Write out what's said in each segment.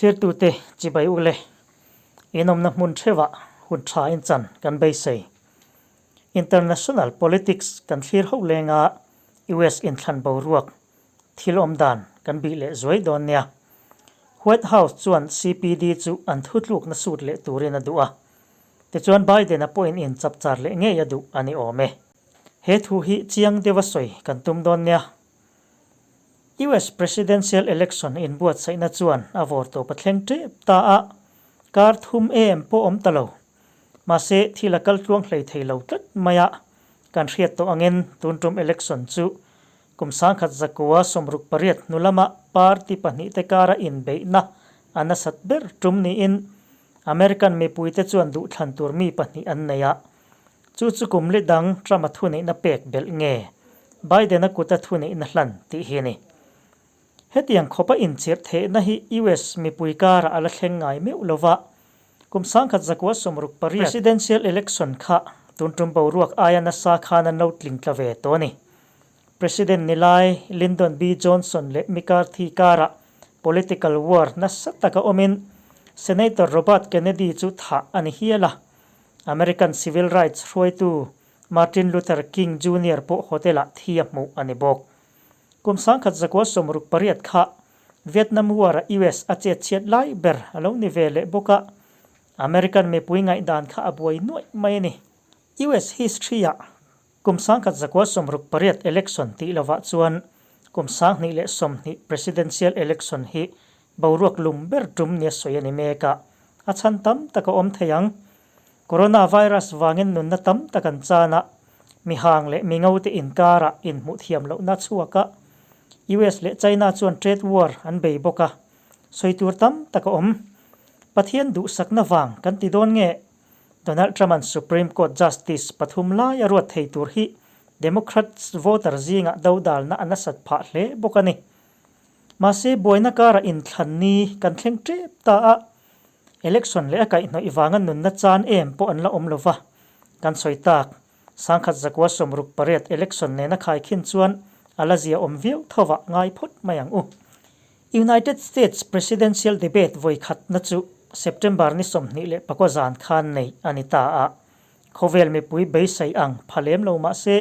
Thlirtute chibai u le, in awmna hmun theuhah hun tha in chan kan beisei. International politics kan thlir ho lenga US inthlan boruak thil awm dan kan bih leh zuai dawn nia. White House chuan CPD chu an thutlukna sut leh turin a duh a. Tichuan Biden-a pawhin in chapchar leh ngei a duh a ni awm e. He thu hi chiang deuha sawi kan tum dawn nia. US Presidential Election inbuatsaihna chuan a vawr tawp a thleng tep ta a, kar thum em pawh awm ta lo. Mahse, thil a kal tluang hlei thei lo tlat mai a, kan hriat tawh angin tun tum election chu kum 1968 hnu lama party pahnihte kara inbeihna a nasat ber tum niin American mipuite chuan duhthlan tur mi pahnih an nei a. Chu chu kum li dang Trump-a thuneihna pek belh nge Biden-a kuta thuneihna hlan tih hi a ni. Hetiang khawpa inchirh theihna hi US mipui karah a la thleng ngai meuh lo va, kum 1968 Presidential Election kha tun tum boruak aia nasa khan an lo tling tla ve tawh a ni. President ni lai Lyndon B. Johnson leh McCarthy karah political war nasa taka awmin Senator Robert Kennedy chu thah a ni hial a. American Civil Rights hruaitu Martin Luther King Junior pawh hotel-ah thi a hmuh a ni bawk. Kum 1968 kha Vietnam War-a US a chet chhiat lai ber a lo ni ve leh bawk a, American mipui ngaihdan kha a buai nuaih mai a ni. US history-ah kum 1968 election tih lovah chuan kum 2020 presidential election hi Boruak lum ber tum nia sawi a ni mek a, a chhan tam tak a awm thei ang. Coronavirus vangin nunna tam tak an chan a, mihang leh mingote inkarah inhmuh thiam lohna a chhuak a, US leh China chuan trade war an bei bawk a, sawi tur tam tak a awm. Pathian duhsakna vang kan ti dawn nge? Donald Trump-a'n Supreme Court Justice pathum lai a ruat thei tur hi Democrats voter zingah dodalna a nasat phah hle bawk a ni. Mahse, buaina karah inthlan ni kan thleng tep ta a, election leh a kaihhnawih vanga nunna chan em pawh an la awm lo va, kan sawi tak. 1968 election nena khaikhin chuan a la zia awm viau thovah ngai phawt mai ang u. United States Presidential Debate vawi khatna chu September ni 24 zan khan neih a ni ta a, khawvel mipui beisei ang pha lem lo mahse,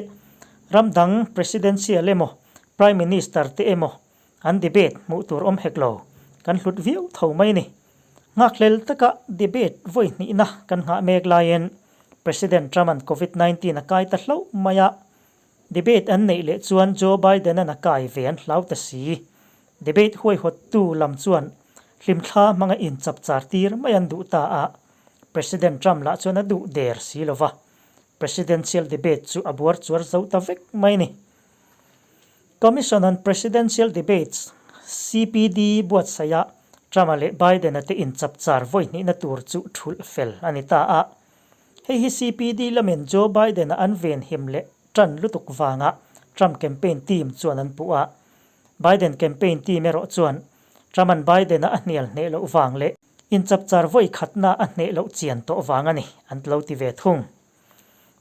ram dang Presidential emaw Prime Minister te emaw an debate hmuh tur awm hek lo, kan hlut viau tho mai ni. Nghakhlel taka debate vawi hnihna kan nghah mek laiin President Trump-a'n Covid 19 a kai ta hlauh mai a, debate an neih leh chuan Joe Biden-a'n a kai ve an hlau ta si. Debate huaihawttu lam chuan hlimthla hmanga inchapchar tir mai an duh ta a, President Trump lah chuan a duh der si lo va, Presidential debate chu a buar chuar zo ta vek mai ni. Commission on Presidential Debates, CPD, buatsaihah Trump-a leh Biden-a te inchapchar vawi hnihna tur chu thulh fel a ni ta a. Hei hi CPD lamin Joe Biden-a an venhim leh tan lutuk vanga Trump campaign team chuan an puh a. Biden campaign team erawh chuan Trump-a'n Biden-a a hnial hneh loh vang leh inchapchar vawi khatna a hneh loh chian tawh vang a ni an lo ti ve thung.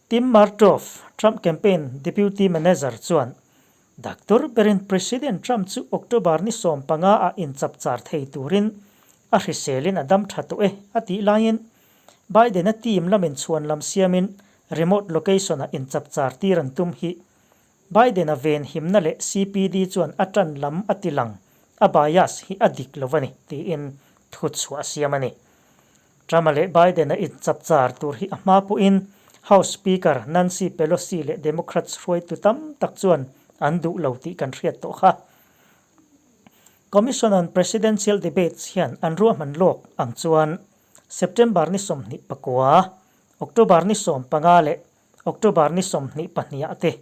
Tim Murtaugh, Trump campaign deputy manager chuan, Doctor berin President Trump chu October ni 15 ah inchapchar thei turin a hriselin a dam tha tawh e a tih laiin Biden-a team lamin chhuan lam siamin remote location-ah inchapchar tir an tum hi Biden-a venhimna leh CPD chuan a tan lam a ti lang, a bias hi a dik lo a ni, tiin thuchhuah a siam a ni. Trump-a leh Biden-a inchapchar tur hi a hma pawhin House Speaker Nancy Pelosi leh Democrats hruaitu tam tak chuan an duh lo tih kan hriat tawh kha. Commission on Presidential Debates hian an ruahman lawk ang chuan September ni 29, October ni 15 leh October ni 22 ah te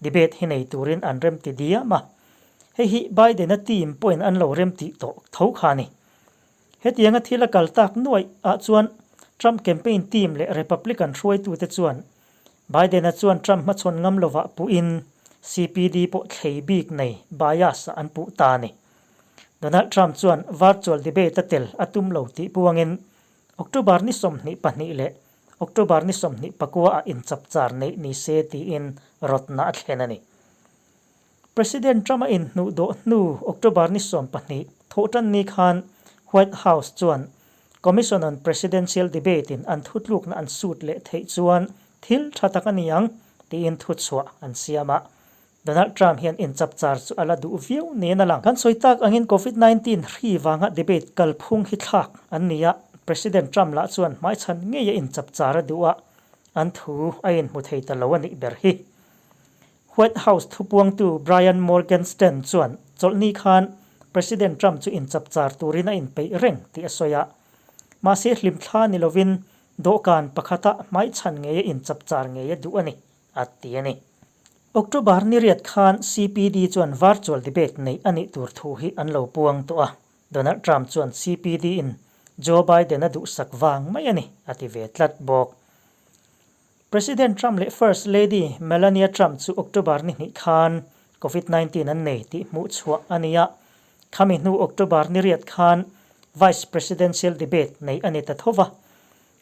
debate hi nei turin an remti diam a. Hei hi Biden-a team pawhin an lo remtih tawh tho kha a ni. Hetianga thil a kal tak nuaih ah chuan Trump campaign team leh Republican hruaitute chuan Biden-a chuan Trump hmachhawn ngam lovah puhin CPD pawh thlei bik nei bias ah an puh ta a ni. Donald Trump chuan virtual debate a tel a tum lo tih puangin October ni 22 leh October ni 24 ah inchapchar neih ni se tiin rawtna a thlen a ni. President Trump a inhnuh dawh hnu October ni 12 thawhtan ni khan White House chuan Commission on Presidential Debate-in an thutlukna an sut leh theih chuan thil tha tak a ni ang, tiin thuchhuah an siam a. Donald Trump hian inchapchar chu a la duh viau niin a lang. Kan sawi tak angin Covid 19 hri vanga debate kalphung hi thlak an ni a, President Trump lah chuan hmaichhan ngeia inchapchar a duh a, an thu a inhmu thei ta lo a nih ber hi. White House thupuangtu Brian Morgenstern chuan chawlhni khan President Trump chu inchapchar turin a inpeih reng tih a sawi a. Mahse hlimthla ni lovin dawhkan pakhata hmaichhan ngeia inchapchar ngei a duh a ni, a ti a ni. October ni riat khan CPD chuan virtual debate neih a nih tur thu hi an lo puang tawh a, Donald Trump chuan CPD in Joe Biden a duhsak vang mai a ni, a ti ve tlat bawk. President Trump leh First Lady Melania Trump chu October ni hnih khan Covid 19 an nei tih hmuh chhuah a ni a, khami hnu October ni riat khan Vice Presidential Debate neih a ni ta tho va.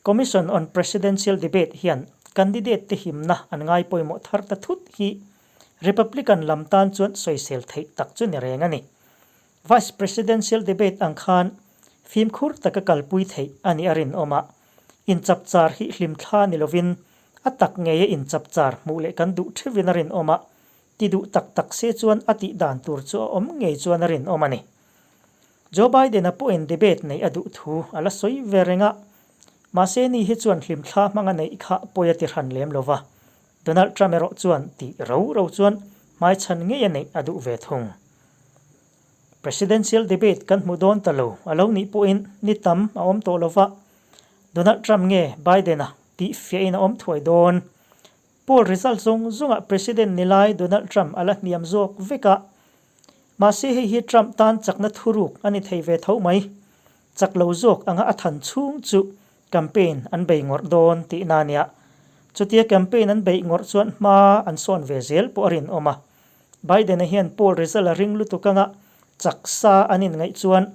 Commission on Presidential Debate hian candidate te himna an ngai pawimawh thar ta thut hi Republican lam tan chuan sawisel theih tak chu ni reng a ni. Vice Presidential Debate ang khan fimkhur taka kalpui theih a nih a rinawm a, inchapchar hi hlimthla ni lovin a tak ngeia inchapchar hmuh leh kan duh theuhin a rinawm a, ti duh tak tak se chuan a tih dan tur chu a awm ngei chuan a rinawm a ni. Joe Biden-a pawhin debate neih a duh thu a la sawi ve reng a, mahse ni hi chuan hlimthla hmanga neih kha pawi a ti hran lem lo va, Donald Trump erawh chuan tih ro ro chuan hmaichhan ngei a neih a duh ve thung. Presidential debate kan hmu dawn ta lo a lo nih pawhin ni tam a awm tawh lo va, Donald Trump nge Biden-a tih fiahin a awm thuai dawn. Poll result zawng zawngah President ni lai Donald Trump a la hniam zawk vek a, mahse hei hi Trump tan chakna thuruk a ni thei ve tho mai. Chak lo zawk anga a than chhung chu campaign an bei ngawrh dawn tihna a nia. Chutia campaign an beih ngawrh chuan hma an sawn ve zel pawh a rinawm a. Biden-a hian poll result a ring lutuk anga chaksa an inngaih chuan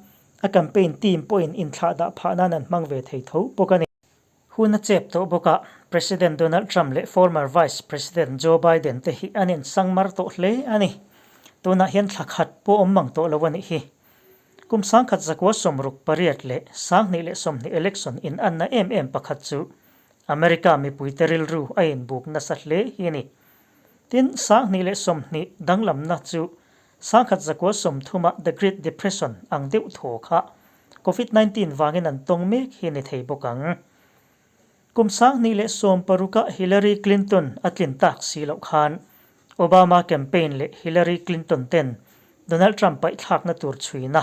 a campaign team pawhin inthlah dah phah nan an hmang ve thei tho bawk a ni. Hun a chep tawh bawk a, President Donald Trump leh former Vice President Joe Biden te hi an insang mar tawh hle a ni. Tunah hian thla khat pawh awm mang tawh lo a nih hi. Kum 1968 leh 2020 election inanna em em pakhat chu America mipuite rilru a inbuk nasa hle hi a ni. Tin, 2020 danglamna chu 1930-a The Great Depression ang deuh thaw kha Covid 19 vangin an tawng mek hi ni thei bawk ang. Kum 2016-a Hillary Clinton a tlin tak si loh khan Obama campaign leh Hillary Clinton ten Donald Trump paihthlakna tur chhuina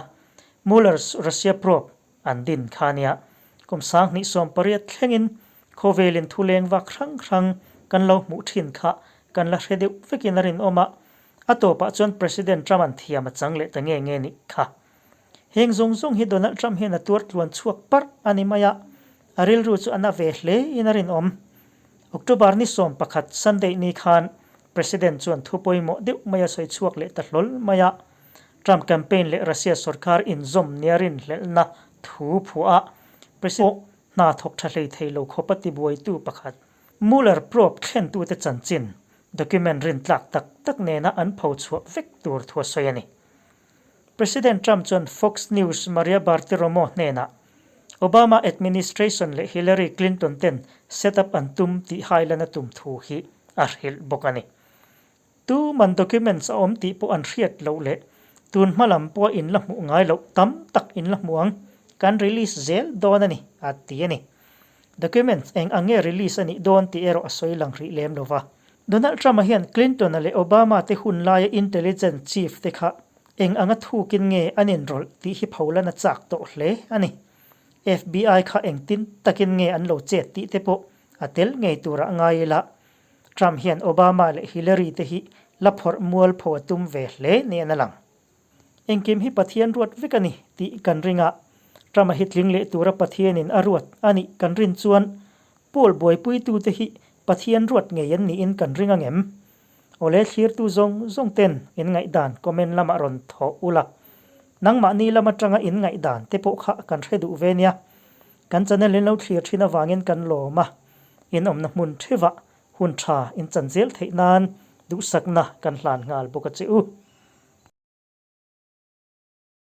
Mueller's Russia probe an din kha nia. Kum 2018 thlengin khawvelin thuleng vak hrang hrang kan lo hmuh thin kha kan la hre deuh vekin a rinawm a, a tawpah chuan President Trump-a'n thiam a chang leh ta nge nge nih kha. Heng zawng zawng hi Donald Trump hian a tuar tluan chhuak parh a ni mai a, a rilru chu a na ve hle in a rinawm. October ni 11 Sunday ni khan President chuan thu pawimawh deuh mai a sawi chhuak leh ta hlawl mai a, Trump campaign leh Russia sorkar inzawm nia rinhlelhna thu phuah a, President hna thawk tha hlei thei lo khawp a tibuaitu pakhat Mueller probe thlentute chanchin document rintlak tak tak nena an pho chhuah vek tur thu a sawi a ni. President Trump chuan Fox News Maria Bartiromo hnenah Obama administration leh Hillary Clinton ten set up an tum tih hailan a tum thu hi a hrilh bawk a ni. Tu man documents a awm tih pawh an hriat loh leh tun hma lam pawha in la hmuh ngai loh tam tak in la hmu ang, kan release zel dawn a ni, a ti a ni. Documents eng ang nge release a nih dawn tih erawh a sawi lang rih lem lo va. Donald Trump-a hian Clinton-a leh Obama te hun laia intelligence chief te kha eng anga thukin nge an inrawlh tih hi pholan a chak tawh hle a ni. FBI kha engtin takin nge an lo chet tih te pawh a tel ngei turah ngai ila Trump hian Obama leh Hillary te hi la phawrh mualpho a tum ve hle niin a lang. Engkim hi Pathian ruat vek a ni tih kan ring a, Trump-a hi tling leh tura Pathianin a ruat a nih kan rin chuan Paul buaipuitute hi Pathian ruat ngei an niin kan ring angem? Awle thlirtu zawng zawng ten in ngaihdan comment lamah rawn thawh ula, nangmahni lam atanga in ngaihdan te pawh kha kan hre duh ve nia. Kan channel in lo thlir thin avangin kan lawm a, in awmna hmun theuhah hun tha in chan zel theih nan duhsakna kan hlan nghal bawk a che u.